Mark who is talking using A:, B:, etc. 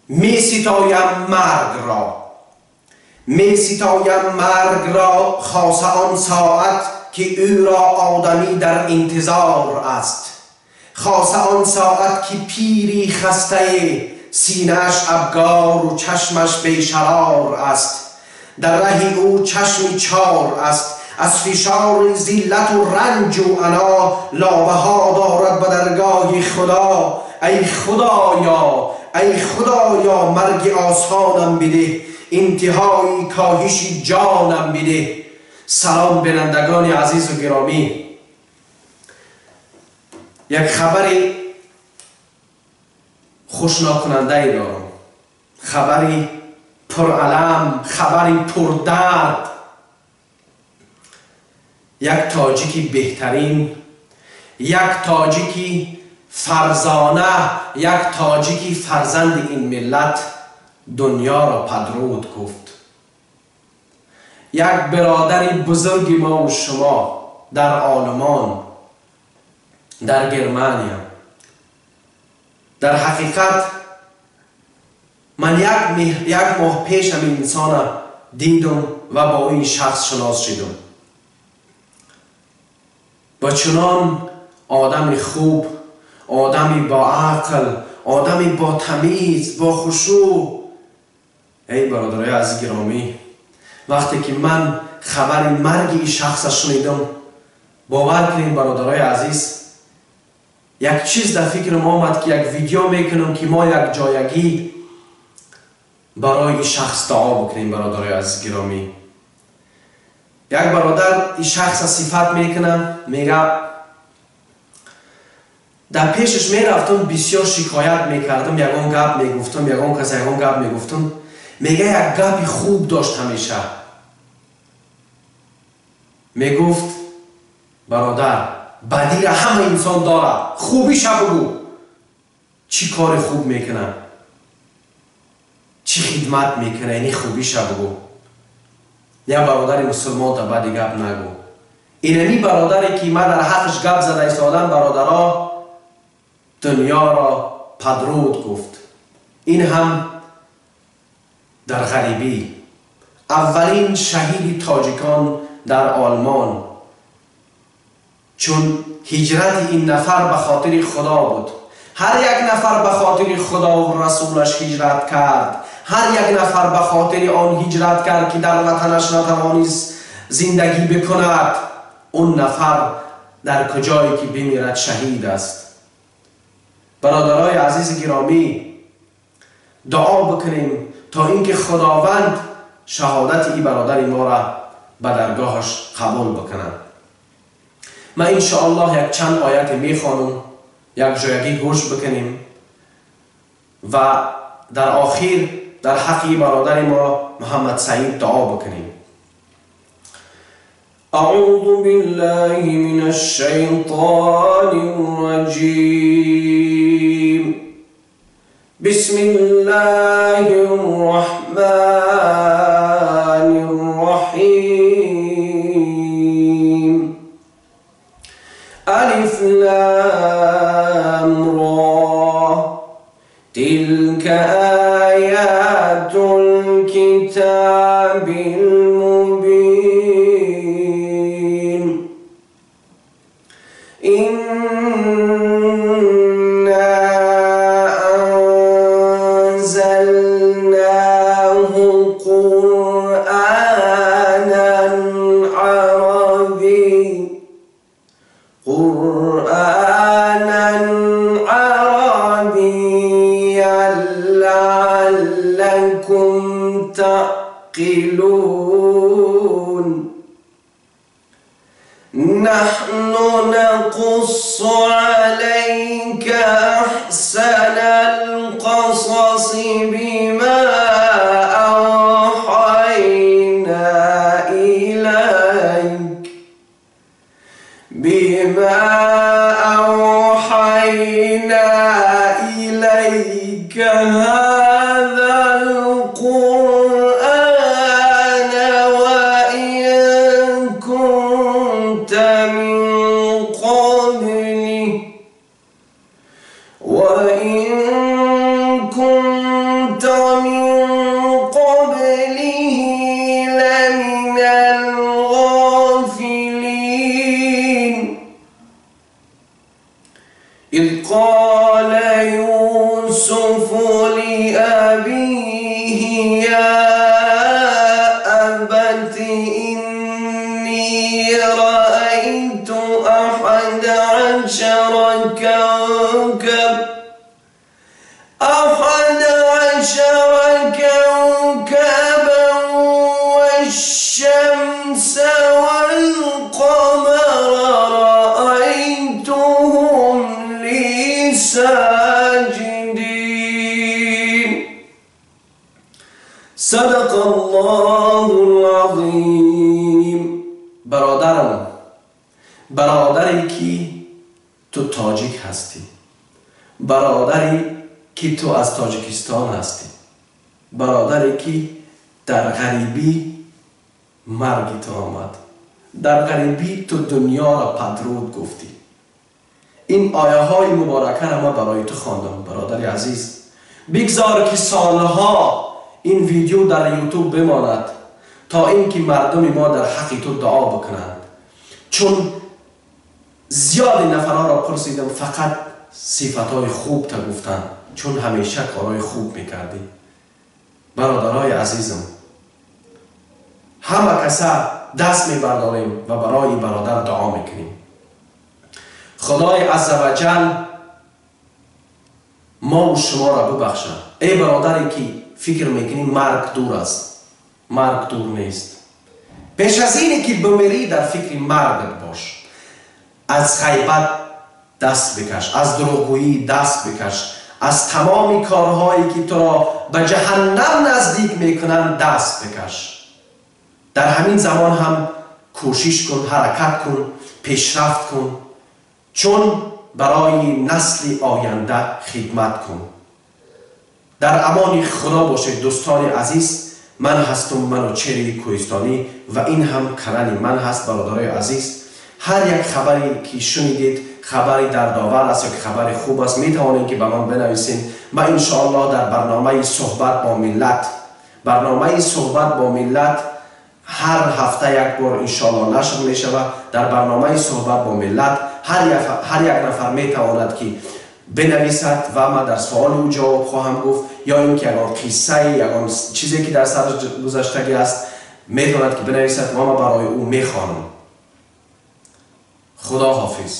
A: می ستایم مرگ را، می ستایم مرگ را، خاصه آن ساعت که او را آدمی در انتظار است، خاصه آن ساعت که پیری خسته، سینه‌اش ابگار و چشمش بیشرار است، در ره او چشمی چار است، از فشار ذلت و رنج و عنا، لابه ها دارد به درگاه خدا. ای خدایا، ای خدایا، مرگ آسانم بده، انتهای کاهش جانم بده. سلام بینندگان عزیز و گرامی، یک خبر خوشناکننده دارم، خبری پرعلم، خبری پردرد. یک تاجیکی بهترین، یک تاجیکی فرزانه، یک تاجیکی فرزند این ملت دنیا را پدرود گفت. یک برادر بزرگ ما و شما در آلمان، در گرمانیا. در حقیقت من یک ماه پیش هم این انسان دیدم و با این شخص شناس شدم. با چنان آدم خوب، آدمی با عقل، آدمی با تمیز، با خشوع. ای برادرای عزیز گرامی، وقتی که من خبر مرگ این شخص شنیدم، باور کنید برادرای عزیز، یک چیز در فکرم آمد که یک ویدیو میکنم که ما یک جایگی برای این شخص دعا بکنیم. برادرای عزیز گرامی، یک برادر این شخص صفت میکنه، میگه در پیشش میرفتم بسیار شکایت میکردم، یگان گپ میگفتم، یگان کس یگان گپ میگفتم. میگه یک گپی خوب داشت، همیشه میگفت برادر بدی را همه انسان داره، خوبیش بگو، چی کار خوب میکنه، چی خدمت میکنه، اینی خوبیش بگو. یا برادر مسلمان تا بدی گپ نگو. اینمی برادری که من در حقش گپ زده ایستادم، برادرها دنیا را پدرود گفت. این هم در غریبی، اولین شهید تاجیکان در آلمان، چون هجرت این نفر به خاطر خدا بود. هر یک نفر به خاطر خدا و رسولش هجرت کرد، هر یک نفر به خاطر آن هجرت کرد که در وطنش نتوانست زندگی بکند، اون نفر در کجایی که بمیرد شهید است. برادرای عزیز گرامی، دعا بکنیم تا اینکه خداوند شهادت این برادر ما را به درگاهش قبول بکند. من انشاءالله یک چند آیت میخوانم، یک جایگی گوش بکنیم و در آخر در حق برادر ما محمد سعید دعا بکنیم. اعوذ بالله من الشیطان الرجیم، بسم الله الرحمن الرحیم، الف لام را، تلك آیات الكتاب المبین، إنا أنزلناه قرآنا عربيا، قرآنا عربيا لعلكم تعقلون. نحن نقص عليك أحسن القصص بما أوحينا إليك، بما أوحينا إليك هذا القرآن وإن كنت من قبله، وإن كنت كنت من قبله لمن الغافلين. إذ قال يوسف لأبيه يا أبت إني رأيت 11 كوكبا والشمس والقمر رأيتهم لي ساجدين. صدق الله العظیم. برادرم، برادری که تو تاجیک هستی، برادری که تو از تاجیکستان هستی، برادری که در غریبی مرگ تو آمد، در غریبی تو دنیا را پدرود گفتی. این آیه های مبارکه را ما برای تو خواندم برادر عزیز. بگذار که سالها این ویدیو در یوتیوب بماند تا اینکه مردم ما در حق تو دعا بکنند، چون زیاد نفرها را پرسیدم فقط صفتهای خوب تا گفتند، چون همیشه کارهای خوب میکردی. برادرای عزیزم، همه کسا دست میبرداریم و برای برادر دعا میکنیم. خدای عزوجل ما و شما را ببخشد. ای برادری که فکر میکنی مرگ دور است، مرگ دور نیست. پیش از اینی که بمیری در فکر مرگت باش. از غیبت دست بکش، از دروغگویی دست بکش، از تمام کارهایی که تو را به جهنم نزدیک میکنند دست بکش. در همین زمان هم کوشش کن، حرکت کن، پیشرفت کن، چون برای نسل آینده خدمت کن. در امان خدا باشید دوستان عزیز. من هستم منوچهر کوهستانی و این هم کانال من هست. برادرای عزیز، هر یک خبری که شنیدید، خبری دردآور است یا که خبر خوب است، می توانید که به من بنویسین. من انشاءالله در برنامه صحبت با ملت، برنامه صحبت با ملت هر هفته یک بار انشاءالله نشر می شود. در برنامه صحبت با ملت هر یک نفر می تواند که بنویسد و من در سوال او جواب خواهم گفت، یا اینکه یگان قصه، یگان چیزی که در سر گذشتگی است می تواند که بنویسد و من برای او می خوانم. خدا حافظ.